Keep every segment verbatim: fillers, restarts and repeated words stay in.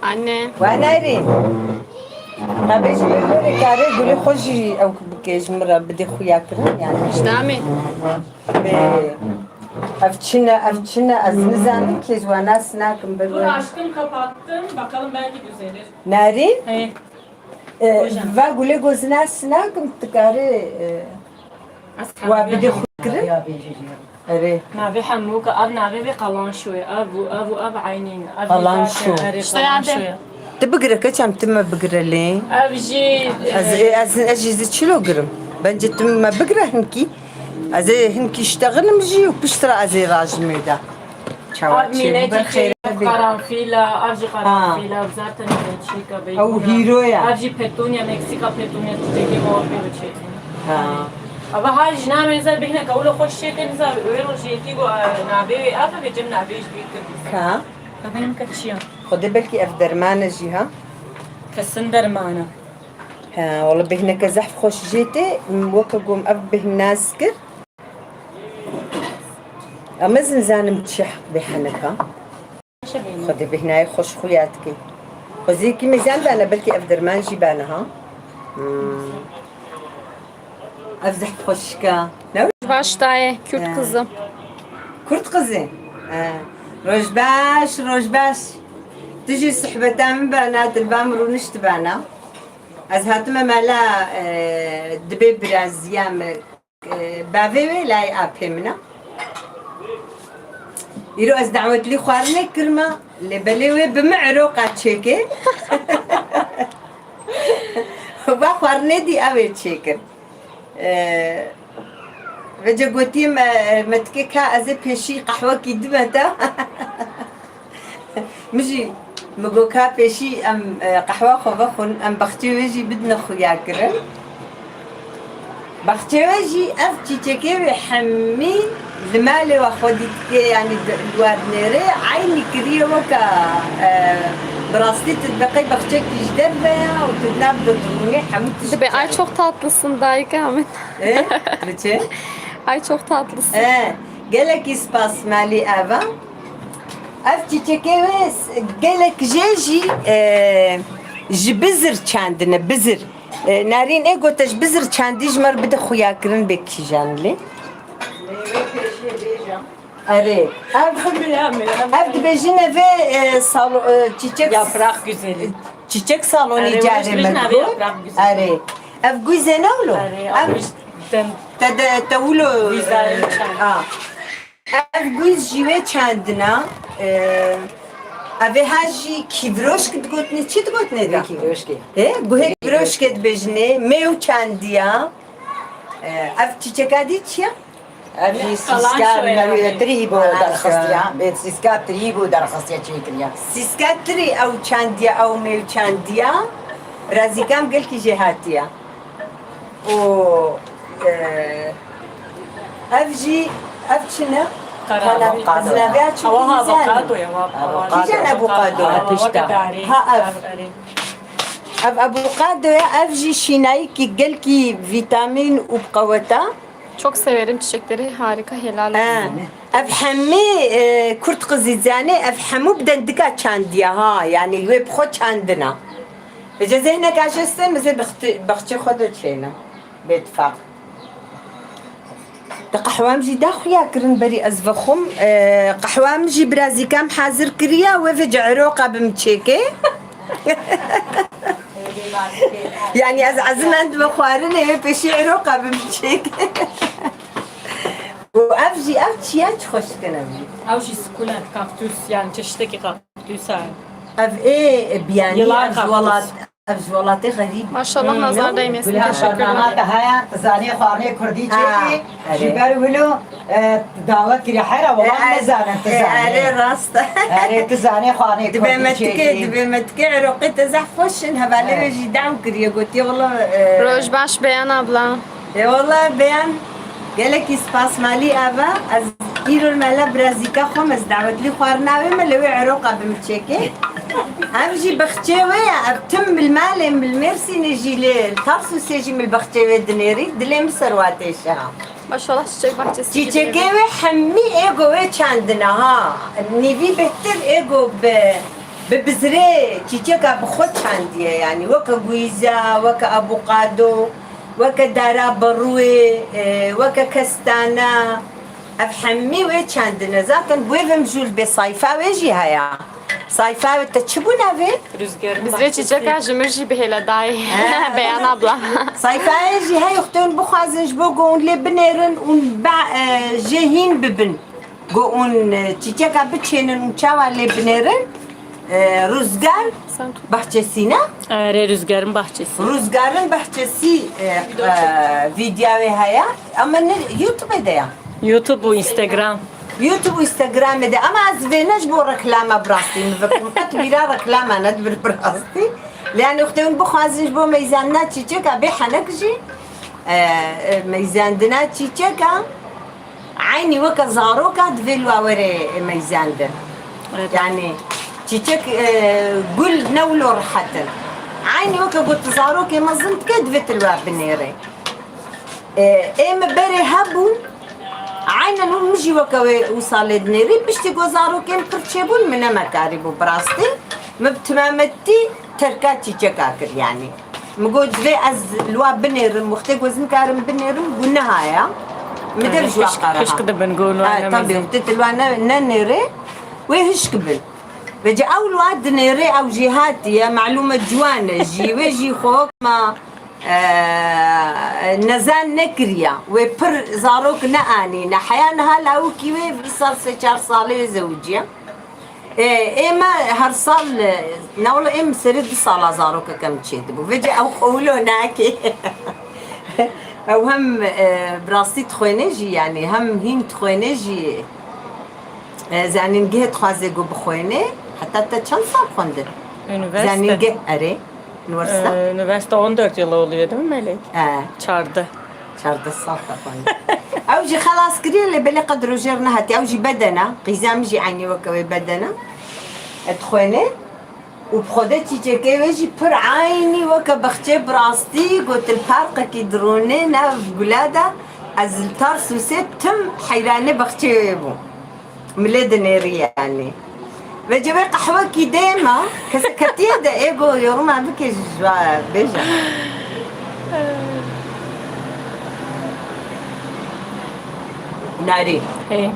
Anne. Wenerî. Qebê ji min gorê kare gulê xwe jî ew bike ji min re bidê xuya kirin yani. Ji damê. Bê. Ev çi ne, ev çi ne, ez nizanim kê ji we nas nakim ber Dur we. Açtım kapattım. Bakalım belki düzelir. Nerî? Hey. E, va gulê goz nas nakim tu kare e, wa bidê xwe kirin. Erê. Navê hemû ke ev navê wê Qalanşo ye. Ev û ev û ev eynî ne. Ev Qalanşo. Erê, işte Qalanşo ye. Tu bigire keçam tu me bigire lê. Ev jî Ez, ez, ez jî zî çilo girim. Bence tu me bigire hinkî. Ez ê hinkî ştexinim jî û piştre ez ê rajimê de. Çawa Ev çê mînekî bibe xêr çê bê. Karanfîla, ev jî karanfîla, zaten çîka bey. Ew hîro ya. Ev jî petonya, Meksika petonya çiçekê o pê çê. Ha. Ava ha jî namê nizar bihne ka ulo xweş çê te nizar wê rojê yekî go navê wê ev ve cem navê jî bîr kir. Ka? Ka bihne ka çiya. Xwedê belkî ev derman e jî ha? Kesin derman e. Ha, wala bêhneke zehf xweş jê tê, weke ku em ev bêhn nas kir. Em ez nizanim çi bêhnek ha. Xwedê bêhnayê xweş xuya dike. Xwezî kî mêzan dane, belkî ev derman jî bane ha. Hmm. Ev zehf xweşik e. Ne? Baş dayê, Kürt kızı. Kurt qizê. He. Roj baş, roj baş. Tu jî sohbeta min bana, dilba min rûnişt bana. Ez hatime mala, e, dibê biraziya min, e, bavê wê layê apê min e. Îro ez dawetlî xwarinê kirime, lê belê wê bi min eroqa çêke. Va xwarinê dî ew ê çêkin. E, vece gotiye me, me dike ka ez ê pêşî qehwekî dime te. Min jî, min got ka pêşî em, e, qehwa xwe vexwin, em baxçê wê jî bidine xuya kirin. Baxçê wê jî ev çîçekê wê hemî li malê we xwedî dike, yanî di, li we dinêre, eynî kiriye weke, e, bi rastî tu dibe qey baxçekî ji derve ye û tu di nav de dirûnê hemû tişt. Dibe, ay çok tatlısın dayıka min. E, dibe çi? Ay çok tatlısın. E, gelekî spas malî eva. Ev çîçekê wê s-, gelek jê jî, e, ji bizir çandine, bizir. E, Nerîn ê gote ji bizir çandî ji me re bide xuyakirin bê kîjan lê. Erê. Ev, ev dibêjin ev ê, e, salo-, e, çîçek Yaprak güzeli. Çîçek salonî Erê, carê uğraştırıcı me navê digot. Yaprak güzeli. Erê. Ev guîzê ne wilo? Erê, Ev almış dem- te de, te wilo, Güzel e, çay. Ha. Ev guîz jî wê çandina, e, ev ê ha jî kîviroşk digotinê, çi digotinê da? Kîviroşkê. Ê, guhê kîviroşkê dibêjinê, mêw çandiya. E, ev çîçeka dî çi ye? Ev jî sîska tirî bo derxistiya. Bê sîska tirî bo derxistiya çêkiriya. Sîska tirî ew çandiya, ew mêw çandiya. Razîkam gelkî jê hatiya. û, e, ev jî, ev çi ne? Qara. Qara. Avokado. Zinaviya çi Awa nizan. Avokado ya, wa. Avokado. Kîjan avokado? Ha, pişta. Ha, ev. Ev avokado ya, ev jî şînayîkî gelkî vîtamîn û bi qeweta. Çok severim çiçekleri, harika, helal olsun. Ha. Ev hemî, e, kurt qizî zanê, ev hemû bi dendika çandiya ha, yanî wê bi xwe çandina. Vêce zehnek aşeste, mizê bexçê xwe de çêne. Bêtifaq. Di qehwam jî da xuya kirin berî ez vexwim. E, qehwam jî birazîkam hazir kiriya, wê vêce eroqa bim çêke. Yanî ez ezim end ve xwarinê, wê pêşî eroqa bim çêke. Û ev jî, ev çiya çi xweş dikene vî. Ew jî sukulent, kaktüs, yani çeşitekî kaktüs e. Ev ê biyanî, Yılan ev ji welat, kaktüs. Ev ji welatê xerîb. Maşallah, nazar değmesin. Teşekkürler. Bernama te heye, tu zanê xwarinê kurdî çêkî, erê. Ji ber wilo, e, dawe kiriye hera, welat e, nezanin tu e, zanê. Erê, rast e. Erê, tu zanê xwarinê kurdî çêkî. Dibê me tikê, dibê me tikê, eroqê te zehf xweş in, hevalê wê jî daw kiriye, gotiye, wela, e, Roj baş Beyan abla. Ê wela beyan, gelekî spas malî ava. Ez îro li mala birazîka xwe me, ez dawetlî xwarina wê me, li wê eroqa bi min çêkê. Ev jî bexçê wê ye, ev tim li malê min li Mêrsînê jî, li Tarsûsê jî min li bexçê wê dinêrî, dilê min ser wa têşe ha. Maşallah, çiçek bahçesi gibi. Çîçekê wê hemî êgo wê çandine ha. Nîvî bêhtir êgo bi Bi bizrê çîçeka bi xwe çandiye, yanî weke guîza, weke avokado, weke dara berûê, e, weke kestana, ev hemî wê çandine. Zaten bi wê ve mijûl bê, sayfa wê jî heye. Sayfa wê te çi bû navê? Bizrê çîçeka ji min jî bihêle dayê. He. Beyan abla. Sayfayê jî heye, xwe tên bixwazin ji bo ku hûn lê binêrin û be, e, jê hîn bibin. Ku hûn, e, çîçeka biçênin û çawa lê binêrin, e, Ruzgar Bahçesi ne? Erê, Ruzgarın Bahçesi. Ruzgarın Bahçesi, e, e, vîdya wê heye. Ama ne, YouTube de ya? YouTube û Instagram. YouTube û Instagramê de. Ama ez vê ne ji bo reklama bi rastî min vekim. Qet bîra reklama nedibir bi rastî. Lê yanî wextê hûn bixwazin ji bo meyzandina çîçeka bê henek jî, e, e, meyzandina çîçeka, eynî weke zaroka divê li wa were meyzandin. Evet. Yanî çîçek, e, gul ne wilo rehet in. Eynî weke ku tu zarokê mezin dike, divê tu li wa binêrê. E, ê me berê hebûn, eynen hûn min jî weke wê wisa lê dinêrî. Piştî ku zarokên pir çêbûn, min neme karîbû bi rastî. Min bi timametî terka çîçeka kir yanî. Min got, divê ez li wa binêrim, wextê ku ez nikarim binêrim, guneha ya. Mi dev ji wa qara. Hişk dibin, got, li wa nemezin. Tabî, wextê tu li wa ne, nenêrê, wê hişk bin. Vêca ew li wa dinêrê, ew jî hatiye, melûm e ciwan e jî, wê jî xwe wek ma, e, nezan nekiriya. Wê pir zarok neanîne. Heya niha lawikî wê vî sal, sê çar salê wê zewiciye. E, ê me her sal, e, ne wele ê min serê du sala zarokeke min çêdibû. Vêca ew qewilo nake. Ew hem, e, bi rastî dixwêne jî, yanî hem hîn dixwêne jî, e, zanîngehê dixwaze ku bixwêne. Heta te çend sal xwendin? Üniversite. Zanîngeh, erê. Üniversite? Ee, üniversite on dört yıl oluyor değil mi Melek? He. Çardeh. Çardeh sal te xwendin. Ew jî xelas kiriye, lê belê qet rojê re nehatiye. Ew jî bedena. Qîza min jî eynî weke wê bedena. E, dixwêne. Û bi xwe de çîçekê wê jî pir eynî weke bexçê bi rastî, got li parkekî dirûnê nav gula de, ez li Tarsusê tim heyranê bexçê wê bûm. Milê dinêrî yanî. Vêca wê qehwekî dê me, keseketiye de ê got, yoruma bike ji wa bêje. Narî. Hey.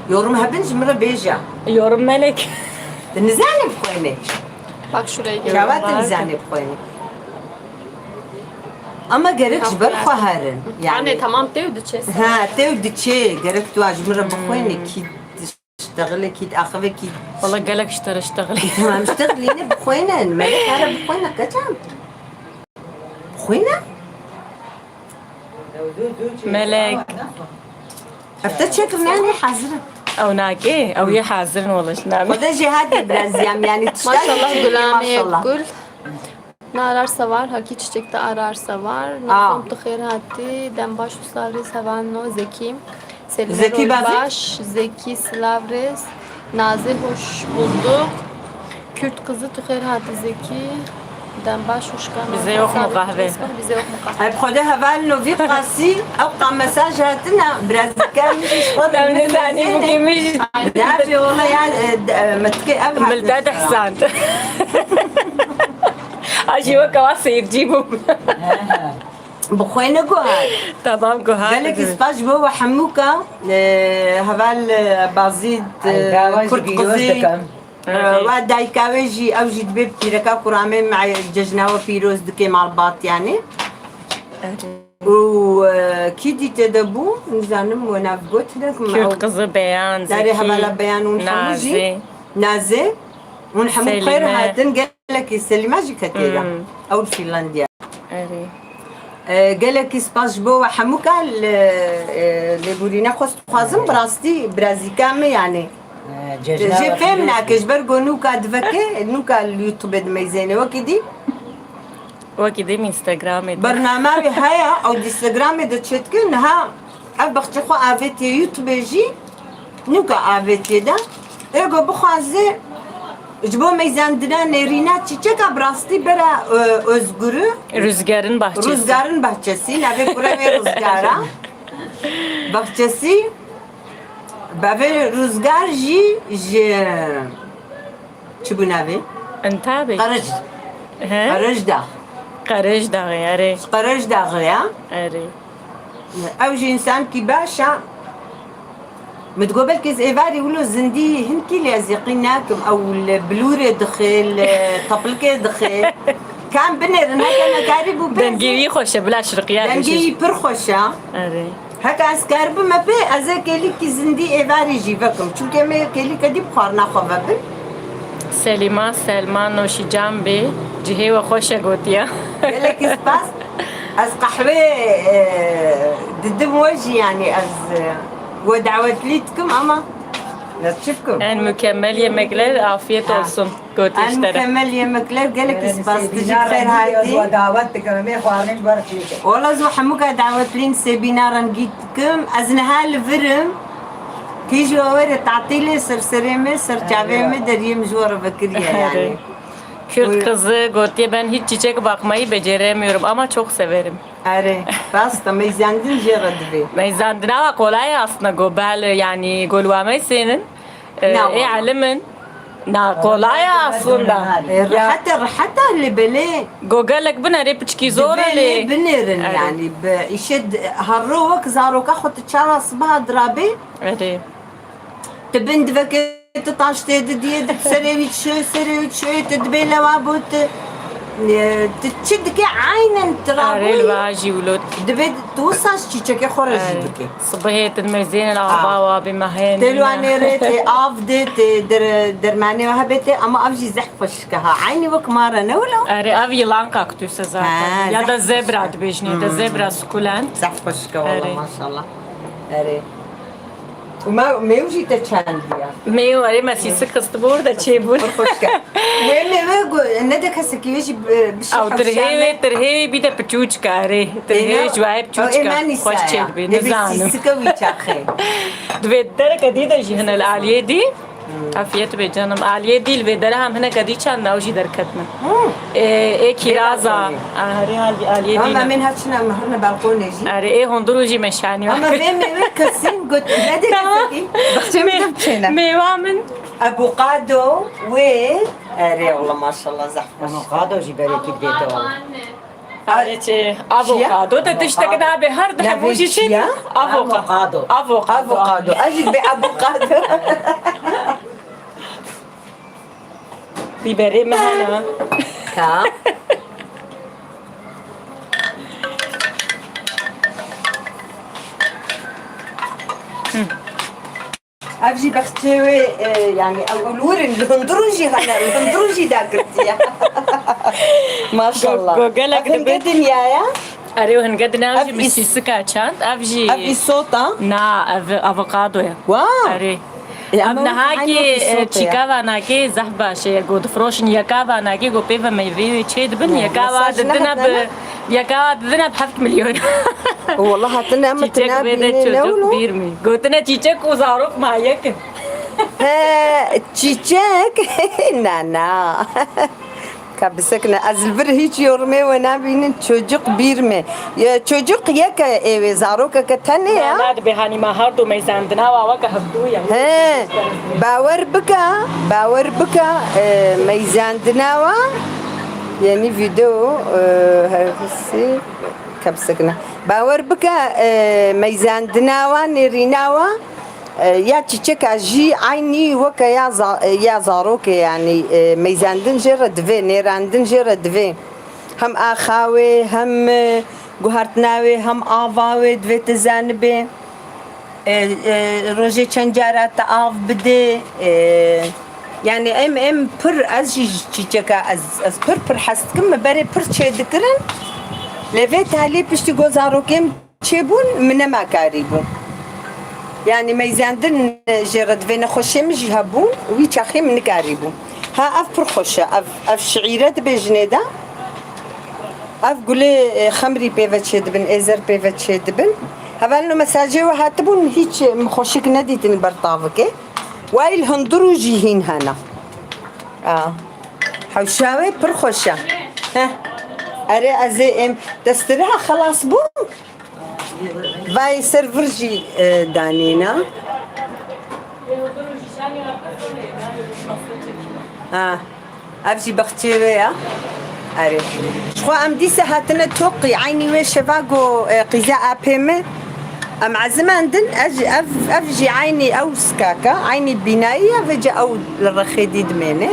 Yorum hebin ji min re bêje. Yorum Melek. Tu nizanî bixwênî? Bak şuraya gel. Çawa tu nizanî bixwênî? Ama gerek ji ber xwe herin. Anne, yani, tamam, tê û diçe. Ha, tê û diçe. Gerek tu ji min re bixwênî, kî diştexile, kî diaxive, kî. Valla gelek ji te re ştexilî. Tamam, ştexilîne bixwêne. Melek here bixwêne, keçan. Bixwêne? Melek. Ev te çêkir, ne, ne hazir in. Ew nake, ew yê hazir in, wala ji name. Xwedê jê hatiye biraz yam, yani tişta. Maşallah, gulame, maşallah. Gul. Ne ararsa var, hakî çiçekte ararsa var. Nazım, tu xêr hatî, dem baş û silav rêz hevalno, Zekî. Selime Zekî Rojbaş, Zekî silav rêz. Nazê hoş bulduk. Kürt kızı tu xêr hatî Zekî. Dem baş û şikana. Bize yok mu kahve? Bize yok mu kahve? Hep xwedê hevalno vî qasî, ew qa mesaj hatine, biraz dikar min jî xwe. Em nizanî bûkê min jî. Dervê ola ya, e, de, e, metikê ev hatine. Mildet ihsan. Ajî weke wa seyircî bûm. Bixwêne guhar. Tamam, guhar. Gelekî spas ji bo we hemûka, e, heval, e, Bazîd, e, Kurt Qizî. Wa dayika wê jî, ew jî dibê bi pîreka kuramê me cejna we pîroz dike malbat yanî. Û, e, kî dî tê de bû? Nizanim we nav gotin. Kurt Qizî, Beyan, Zekî, Nazê. Darê hevala Beyan û hemû jî. Nazê. Hûn hemû xêr hatin, gelekî Selîma jî ketê de. Ew li Fînlandiya. Erê. E, gelekî spas ji bo we hemûka li, e, lêborîna xwe dixwazim, bi rastî birazîka min, yanî. Jê fêm nake, ji ber ku nûka diveke, nûka li YouTube dimeyzêne wekî dî. Wekî dî Instagramê de. Bername wî heye, ew di Instagramê de çêdike, niha ev bexçê xwe avêtiye YouTube jî, nûka avêtiye de. Ê ku bixwaze ji bo meyzandina nêrîna çîçeka bi rastî bera, e, Özgür'ü. Rüzgarın Bahçesi. Rüzgarın Bahçesi, navê kurê wê Rüzgara. Bahçesi, bavê Rüzgar jî ji Çi bû navê? Entabê. Qeric. He? Qeric dax. Qeric daxê, erê. Qeric daxê ya? Erê. Ew jî însankî baş e. Min digot belkî ez êvarî wilo zindî hin kîlê ez yaqîn nakim. Ew li bilûrê dixê, li teplikê dixê. Kam binêrin, heke me karî bû pê. Dengê wî xweş e, bila şirqiya. Dengê wî pir xweş e. Erê. Heke ez karibim me pê, ez ê kêlîkî zindî êvarî jî vekim. Çunke me kêlîke dî bi xwarina xwe vebin. Selîma, Selma, noşîcan bê. Cihê we xweş e gotiye. Gelekî spas. Ez qehwê, e, didim we jî, yanî ez, e, we dawetlî dikim ama ez çi bikim? En mükemmel yemekler, afiyet olsun. Gotiş tere. En mükemmel yemekler, gelekî spas. Tu jî xêr hatî. Dawet dikim, em ê xwarinê ji ber çêkin. Wala ez we hemûka dawetlîn sêbîna rengî dikim. Ez niha li vir im. Kî ji we were tatîlê ser serê me, ser çavê me deriyê min ji we re vekiriye yanî. Kürt kızı gotiye ben hiç çiçek bakmayı beceremiyorum ama çok severim. Erê, rast e, meyzandin jê re divê. Meyzandina wa kolay e aslında, go bel, yani go li wa meysênin. Ê, ê elim in. Na, kolay e aslında. E, rehet e, rehet e, lê belê. Go gelek binerê, piçkî zor e lê. Divê lê binêrin, yanî bi îşê herro wek zaroka xwe tu çawa sibaha dirabê. Erê. Tu bin divekê tu taş tê didiyê, di serê wî çi, serê wî çi, tu dibê lewa bû tu, e, tu çi dikê, aynen tu rabûyî. Arê li va jî wilo. Dibê tu wisa ji çîçekê xwe re jî bikê. Sibihê tu mezênin ava wa bê mehên. Tê li wa nêrê, tê av dê, tê der-, dermanê wa hebê tê, ama ev jî zehf xweşik e ha. Eynî wek ma re ne wilo? Erê, ev yılan kaktüsü zaten. Ha, ya da zebra dibêjinê te, zebra sukulent. Zehf xweşik e wala, maşallah. Erê. Û me, mêw jî te çendiya? Mêw, erê, me sîsik xistibû, orada çêbûn. Pir xweşik e. Wê mêwe go-, nede kesekî wê jî bi, bişe. Ew tirhê wê, tirhê wê bî de piçûçka, erê. Tirhê wê ji wayê piçûçka. Xweş çêdibê, nizanim. Sîsike wî çaxê. Divê dereke dî de jî hine li aliyê dî. Afiyet be canım. Aliyê dî li vê dere hem hineke dî çend ew jî derketine. Ê, ê kîraza. Herê aliyê dî. Ama min her çine mehirne balkonê jî. Erê, ê hundur û jî meşanî. Ama vê mêwe kesîn got, ne de kesekî. Baxçê min de biçêne. Mêwa min. Avokado wê. Erê, wala maşallah, zehf xweş. Avokado jî berekî bidê te wala. Erê çi? Avokado de tiştek nabe, her di hemû jî çi? Avokado. Avokado. Avokado. Ez jî be avokado. Biberê me hene. Ka. Ev jî bexçê wê, e, yanî ew li wir in, li hundirû jî hene, li hundirû jî dagirtiye. Maşallah. Go-, go gelek dibe. Ev hinge dinya ye. Erê, o hinge dinya jî misîsika çand. Ev jî. Ev îsot a? Na, ev avokado ye. Wow. Erê. Ev niha kî, e, çîka vanakê zehf baş e. Go difiroşin yeka vanakê, go pê ve meyvê wê çê dibin. Yeka va didine bi, yeka va didine bi heft milyon. Wallah hatine em. Çîçek vê de çocuk bir mi? Gotine çîçek û zarok ma yek in. He, çîçek? Na, na. Ka bisekine, ez li vir hîç yorumê we nabînin, çocuk bir mi? Ya, çocuk yek e ê wê, zarokeke tenê ya. Na, na, dibê hanî ma her du meyzandina wa weke hevdû ye. He, bawer bike, bawer bike, e, meyzandina wa, yanî vîdeo, e, hevsî, ka bisekine. Bawer bike, e, meyzandina wa, nêrîna wa, e, ya çîçeka jî eynî weke ya za-, e, ya zarokê, yanî, e, meyzandin jê re divê, nêrandin jê re divê. Hem axa wê, hem, e, guhertina wê, hem ava wê divê tu zanibê. E, e, rojê çend cara tu av bidê. E, yanî em, em pir, ez jî ji çîçeka, ez, ez pir, pir hez dikim. Me berê pir çêdikirin. Lê vê talî piştî ku zarokê min çêbûn, min nema karîbû. Yanî meyzendin jê re divê, nexweşiyê min jî hebûn, wî çaxê min nikarîbû. Ha, ev pir xweş e. Ev, ev şiîre dibêjinê de. Ev gulê, e, xemrî pê ve çêdibin, êzer pê ve çêdibin. Hevalino mesajê we hatibûn, hîç min xweşik nedîtin ber tavikê. Wayî li hundirû jî hîn hene. A. Hewşa wê pir xweş e. Heh. Erê, ez ê êm destiriha xelas bû. Vayê ser vir jî, e, danîna. Ha. Ev jî bexçê wê ya. Erê. Ji xwe em dîse hatine toqî, eynî wê şeva ku, e, qîza apê me. Em ezimandin, ez, ev, ev jî eynî ew skaka, eynî bînayî ya, vêca ew li rexê dî dimêne.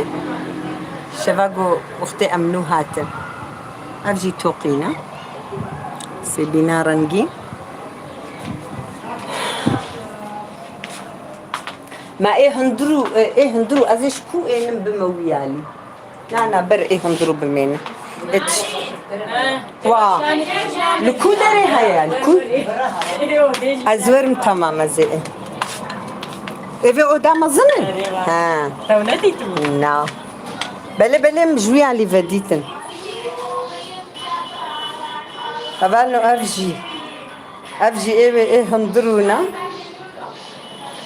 Şeva ku wextê em nû hatin. Ev jî toqî ne. Sê bîna rengî. Ma ê hundir û, ê hundir û ez ê ji ku ênim bime wî alî? Na, na, ber ê hundir û bimêne. Ê ç-, wa. Li ku derê heye? Li ku? Ez werim, tamam, ez ê. Ê vê oda mezin e? Ha. Ew nedîtibû? Na. Belê, belê, em ji wî alî vedîtin. Hevalno ev jî. Ev jî ê wê ê hundir û ne.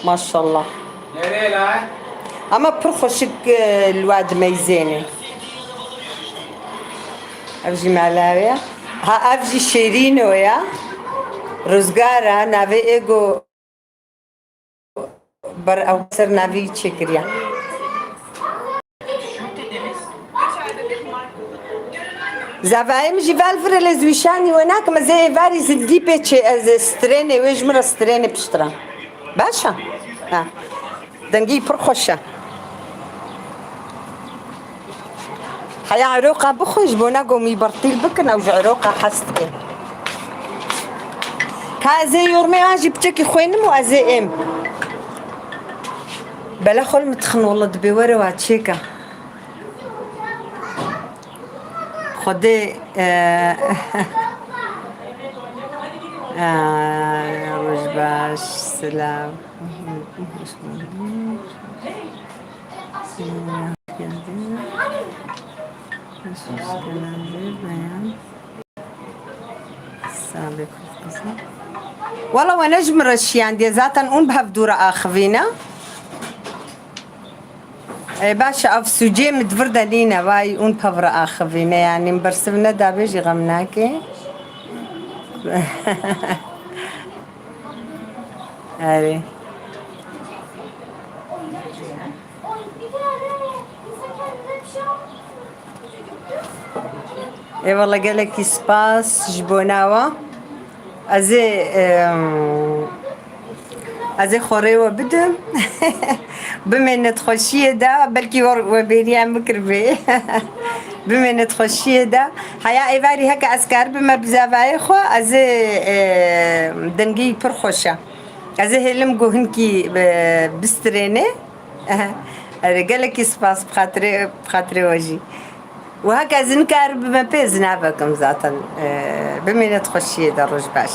Maşallah. Nereye lan? Ama pir xweşik, e, li we dimeyzêne. Ev jî mala wê ya. Ha, ev jî şêrîno ya. Ruzgara, navê ê go ber ew ser navî çêkiriya. Zavayê min jî vel vir e, lê ez wîşanî we nakim, ez ê êvarî zindî pê çê, ez ê strênê wê ji min re strênê piştre. Baş e? Ha. Dengî pir xweş e. Heya eroqa bixwe ji bona ku mî bertîl bikin, ew ji eroqa hez dike. Ka ez ê yormê an jî piçekî xwênim û ez ê êm. Bela xwe li min dixin, wele dibê were wa çêka. Xwedê, e, e, roj baş, silav. Wala we ne ji min re şiyandiye, zaten hûn bi hev dû re axivîne. Ê, baş e, ev sûcê min di vir de nîne, vay, hûn pev re axivîne, yanî min bersiv nedabê jî xem nake. Erê. Ê wele gelekî spas ji bona we. Ez ê, em, ez ê xorê we bidim. Bimêne di xweşiyê de, belkî we, we bêriya min kiribê. Bimêne di xweşiyê de. Heya êvarî heke ez karibime bi zavayê xwe, ez ê, e, dengî pir xweş e. Ez ê hêlim ku hinkî, e, bistrêne. Erê, gelekî spas bi xatirê, bi xatirê we jî. Û heke ez nikaribime pê, ez navekim zaten. Ee, bimîne di xweşiyê de, roj baş.